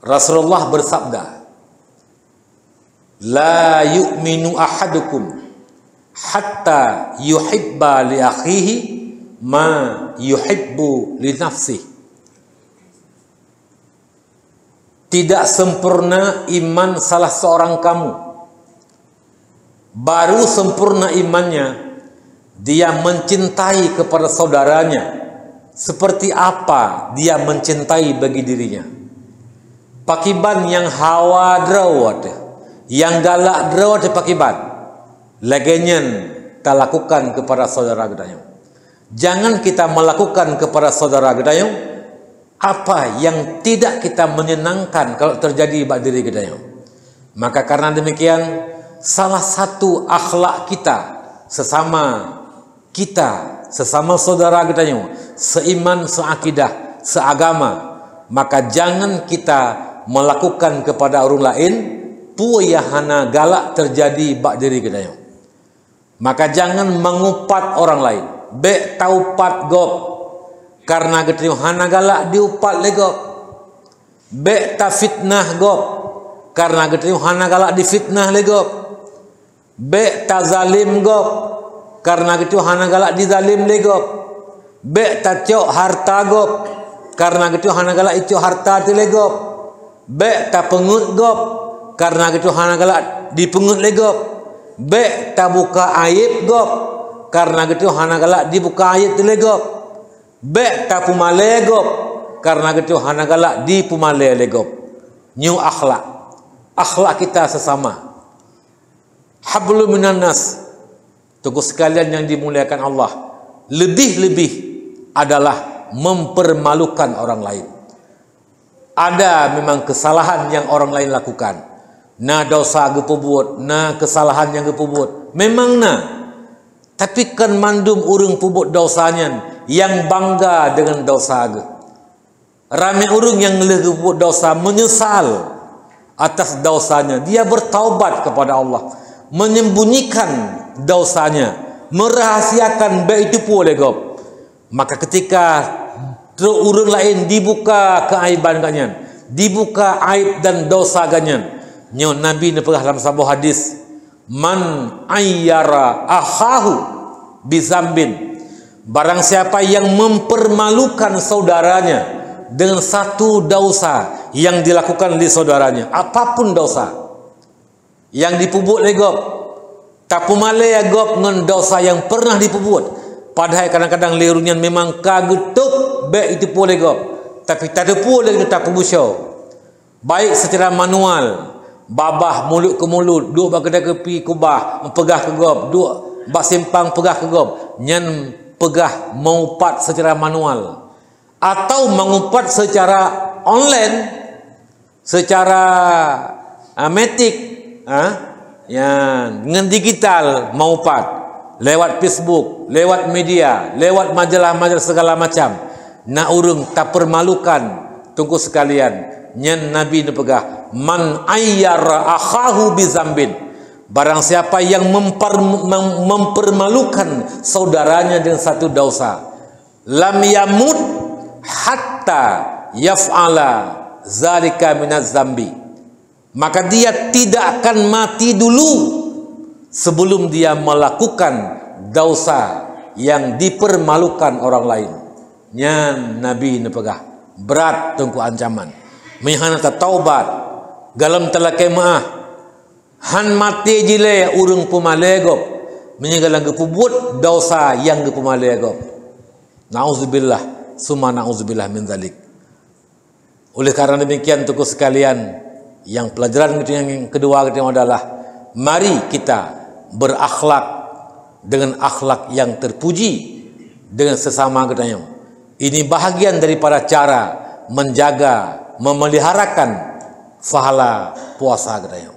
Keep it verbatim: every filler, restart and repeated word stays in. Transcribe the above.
Rasulullah bersabda, "La yu'minu ahadukum hatta yuhibba li akhihi ma yuhibbu li nafsih." Tidak sempurna iman salah seorang kamu. Baru sempurna imannya, dia mencintai kepada saudaranya seperti apa dia mencintai bagi dirinya. Pakiban nyang hawa droe teuh, nyang galak droe teuh pakiban. Lagée nyan talakukan kepada saudara geutanyoe. Jangan kita melakukan kepada saudara geutanyoe apa yang tidak kita menyenangkan kalau terjadi bak diri geutanyoe. Maka karena demikian, salah satu akhlak kita sesama kita, sesama saudara geutanyoe, seiman, seakidah, seagama, maka jangan kita melakukan kepada ureuëng laén peue nyang hana galak terjadi bak diri geutanyoe. Maka jangan mengupat orang lain. Bék taupat gob, karena geutanyoe hana galak diupat lé gob. Bék tafitnah gob, karena geutanyoe hana galak difitnah lé gob. Bék tazalim gob, karena geutanyoe hana galak dizalim lé gob. Bék tacok harta gob, karena geutanyoe hana galak icok harta teuh lé gob. Bék tapeungeuet gob, karena geutanyoe hana galak dipeungeuet lé gob. Bék tabuka aéb gob, karena geutanyoe hana galak dibuka aéb teuh lé gob. Bék tapeumalée gob, karena geutanyoe hana galak dipeumalée lé gob. Nyoe akhlak. Akhlak kita sesama. Hablum minan nas. Teungku sekalian yang dimuliakan Allah, lebih-lebih adalah mempermalukan orang lain. Ada memang kesalahan yang orang lain lakukan. Na dosa geupeubuet, na kesalahan yang geupeubuet. Memang na. Tapi kan mandum ureuëng peubuet dosa nyan yang bangga dengan dosa geuh. Ramé ureuëng nyang lheueh geupeubuet dosa menyesal atas dosanya. Dia bertaubat kepada Allah, menyembunyikan dosanya, merahasiakan bék jiteupeue lé gob. Maka ketika trok ureuëng laén dibuka keaiban geuh nyan, dibuka aib dan dosa geuh nyan, nyoe Nabi neupeugah lam saboh hadis, "Man ayyara akhahu bizambin." Barang siapa yang mempermalukan saudaranya dengan satu dosa yang dilakukan lé saudaranya, apapun dosa yang dipeubuet lé gob, tapeumalée gob ngon dosa yang pernah dipeubuet, padahai kadang-kadang lé ureuëng nyan memang ka geutôb bék jiteupeue lé gob, tapi tateupeue lé ngon tapeubeusoe. Baik secara manual, babah mulut ke mulut, duek bak keudè keupi kubah, peugah keu gob, duek bak simpang peugah keu gob, nyan peugah meuupat secara manual, atau meuupat secara online, secara, ah, metik, ah, ya, ngon digital meuupat, lewat Facebook, lewat media, lewat majalah-majalah segala macam. Na ureuëng tapermalukan, teungku sekalian, nyan Nabi neupeugah, "Man ayyara akhahu bizambin." Barang siapa yang mempar-, mem-, mempermalukan saudaranya dengan satu dosa, "Lam yamut hatta yaf'ala zalika minaz zambi." Maka dia tidak akan mati dulu sebelum dia melakukan dosa yang dipermalukan orang lain. Nyan Nabi neupeugah, brat teungku ancaman. Meunyo hana tataubat, galom talakée meuáh, han maté jilée ureuëng peumalée gob, meunyo galom geupeubuet dosa nyang geupeumalée gob. Nauzubillah, summa nauzubillah min zalik. Oleh karena demikian, teungku sekalian, yang pelajaran kita yang kedua kita adalah, mari kita berakhlak dengan akhlak yang terpuji dengan sesama kita. Ini bahagian daripada cara menjaga, memeliharakan pahala puasa kita.